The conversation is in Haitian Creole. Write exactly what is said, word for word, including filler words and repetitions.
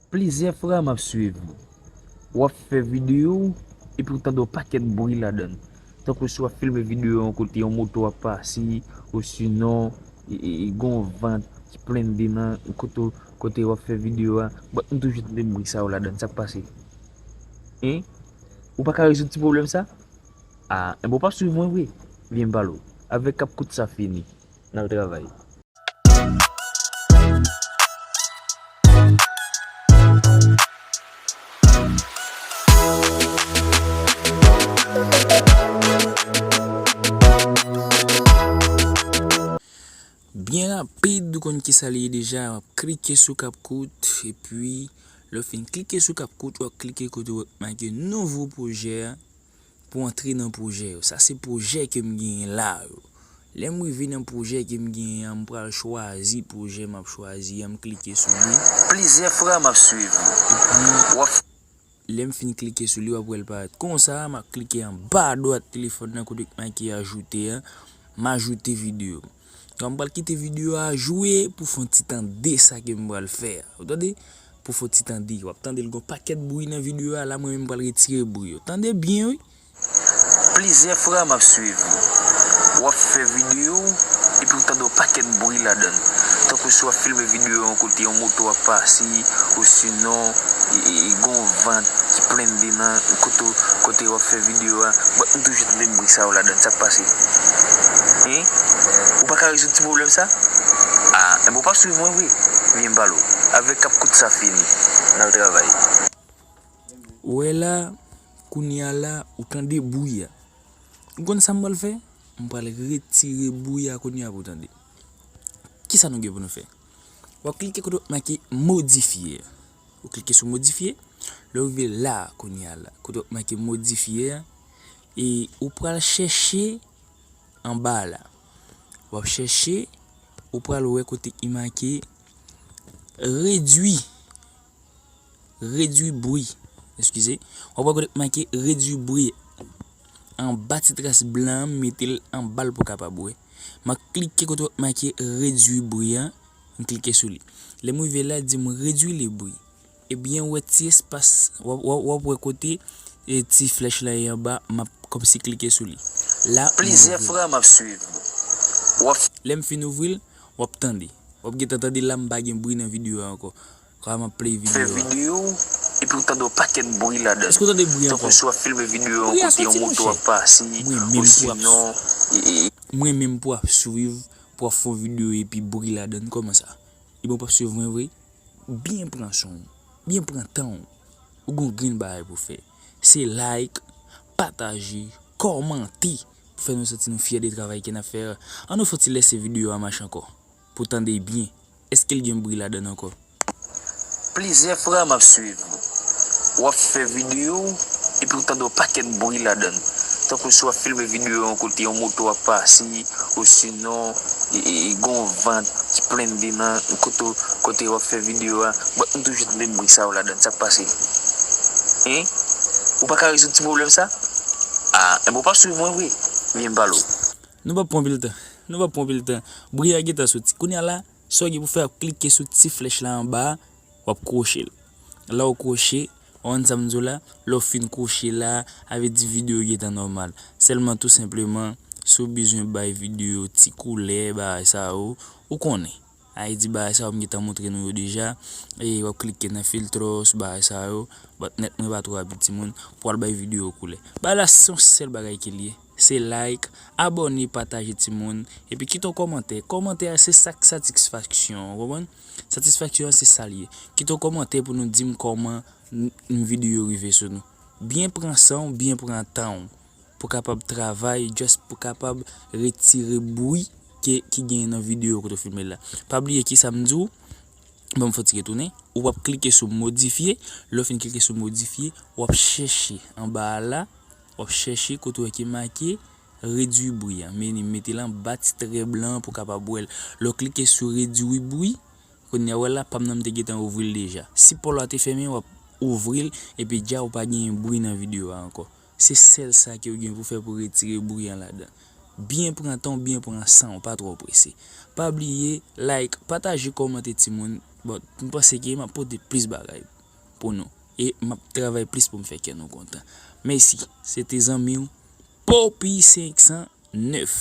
Plizyè fwa m ap swiv ou. W ap fè videyo w epi w tande yon pakèt bri ladan l. Tankou si w ap filme videyo yon kote yon moto ap pase, osinon e, e, e, gen yon van ki plende nan kote, kote w ap fè videyo a. But m toujou tande bri sa yo ladan l. Sa k pase? Hein? Ou pa ka rezoud ti pwoblèm sa? Ah, enben w p ap swiv mwen vre? Vyen m pale w. Avèk kap kout sa fini. N al travay. Byen rapid, ou konn kisa li ye deja, w ap klike sou kap kout, epi lè w fin klike sou kap kout, w ap klike kote w make nouvo pwojè a. Pou antre nan pwojè yo. Sa se pwojè ke m genyen la yo. Lè m rive nan pwojè ke m genyen an, m pral chwazi pwojè m ap chwazi an, m klike sou li. Plizyè fwa m ap swiv ou. Epi, w ap lè m fin klike sou li, w ap wè l parèt konsa, m ap klike anba dwat telefòn nan kote k make ajoute an, m ajoute videyo. Donk, m pral kite videyo a jwe pou fè yon ti tande sa ke m pral fè a. Ou tande? Pou fè yon ti tande. W ap tande l gen yon pakèt bri nan videyo a, la mwen menm m pral retire bri yo. Tande byen wi. Plizyè fwa m ap swiv ou. W ap fè videyo w epi w tande yon pakèt bri ladan l. Tankou si w ap filme videyo yon kote yon moto ap pase, osinon e, e, e, gen yon van ki plende nan kote, kote w ap fè videyo a. But m toujou tande bri sa yo ladan l. Sa k pase? Hein? Ou pa ka rezoud ti pwoblèm sa? Ah, enben w p ap swiv mwen vre? Vyen m pale w. Avèk kap kout sa fini. N al travay. Ou wè la, kounye a la, ou tande bri a. Ou konn sa m pral fè? M pral retire bri a kounye a pou w tande. Kisa nou gen pou nou fè? W ap klike kote w make modifye a. Ou klike sou modifye. Lè w rive la kounye a la, kote w make modifye a, e ou pral chèche anba a la. W ap chèche, ou pral wè kote ki make redwi. Redwi bri. Eskize. W ap wè kote k make redwi bri. Anba ti tras blan an, m mete l anba l pou w kapab wè. M ap klike kote k make redwi bri an. M klike sou li. Lè m rive la, di m redwi le bri. Ebyen, w wè ti espas, w ap, w ap, w ap wè kote, e, ti flèch la ye anba, m ap kòmsi klike sou li. La, m ouvri. Plizyè fwa m ap swiv ou. W ap Lè m fin ouvri l, w ap tande. W ap gentan tande la, m pa gen bri nan videyo a ankò. Kòman m ap play videyo a. Fè videyo w, epi w tande yon pakèt bri ladan l. Èske w tande bri a ankò? Tankou si w ap filme videyo yon kote yon moto ap pase, osinon, e, e, Mwen menm pou w ap swiv, pou w ap fè yon videyo epi bri ladan l, kòman sa? Ebyen w p ap swiv mwen vre? Byen pran son w, byen pran tan w. Ou gon grenn bagay pou w fè. Se like, pataje, kòmante, pou fè nou santi nou fyè de travay ke n ap fè a. Ann nou fè yon ti lèse videyo a mache ankò. Pou w tande byen. Èske l gen bri ladan l ankò? Plizyè fwa m ap swiv ou. W ap fè videyo w, epi w tande yon pakèt bri ladan l. Tankou si w ap filme videyo yon kote yon moto ap pase, osinon, e, e, e, gen yon van ki plende nan kote, kote w ap fè videyo a. But m toujou tande bri sa yo ladan l. Sa k pase? Hein? Ou pa ka rezoud ti pwoblèm sa? Ah, enben w p ap swiv mwen vre? Vyen m pale w. Nou p ap pran anpil tan. Nou p ap pran anpil tan. Bri a gentan soti. Kounye a la, sa w gen pou fè, w ap klike sou ti flèch la anba a, w ap kwoche l. La w kwoche, w konprann sa m di w la, lè w fin kwoche la, a vle di videyo gentan nòmal. Sèlman tou senpleman, si w bezwen bay videyo ti koulè, bagay sa yo, ou konnen. A vle di bagay sa yo m gentan montre nou yo deja. E w ap klike nan filtros, bagay sa yo. But nèt mwen pa twò rapid timoun, pou al bay videyo koulè. Bagay la se yon sèl bagay ke l ye. Se like, abòne, pataje timoun. Epi kite yon kòmantè. Kòmantè a se sa k satisfaksyon an, ou konprann? Satisfaksyon an se sa l ye. Kite yon kòmantè pou nou di m kòman n, n videyo rive sou nou. Byen pran san w, byen pran tan w. Pou kapab travay, just pou kapab retire bri ke, ki genyen nan videyo kote w filme la. Pa bliye kisa m di w, ban m fè yon ti retounen. Ou ap klike sou modifye. Lè w fin klike sou modifye, w ap chèche anba a la, w ap chèche kote w wè ki make redwi bri a. Men li mete l anba ti trè blan an pou w kapab wè l. Lè w klike sou redwi bri, kounye a w wè la, pa m nan m te gentan ouvri l deja. Si pòl la te fèmen, w ap ouvri l, epi dja ou pa genyen bri nan videyo a ankò. Se sèl sa ke w gen pou fè pou retire bri an ladan. Byen pran tan w, byen pran san w, pa twò prese. Pa bliye, like, pataje, kòmante timoun. Bon, m panse ke m ap pote plis bagay. pou nou. E m ap travay plis pou m fè kè nou kontan. Mèsi. Se te zanmi w, Poppy senk san nèf.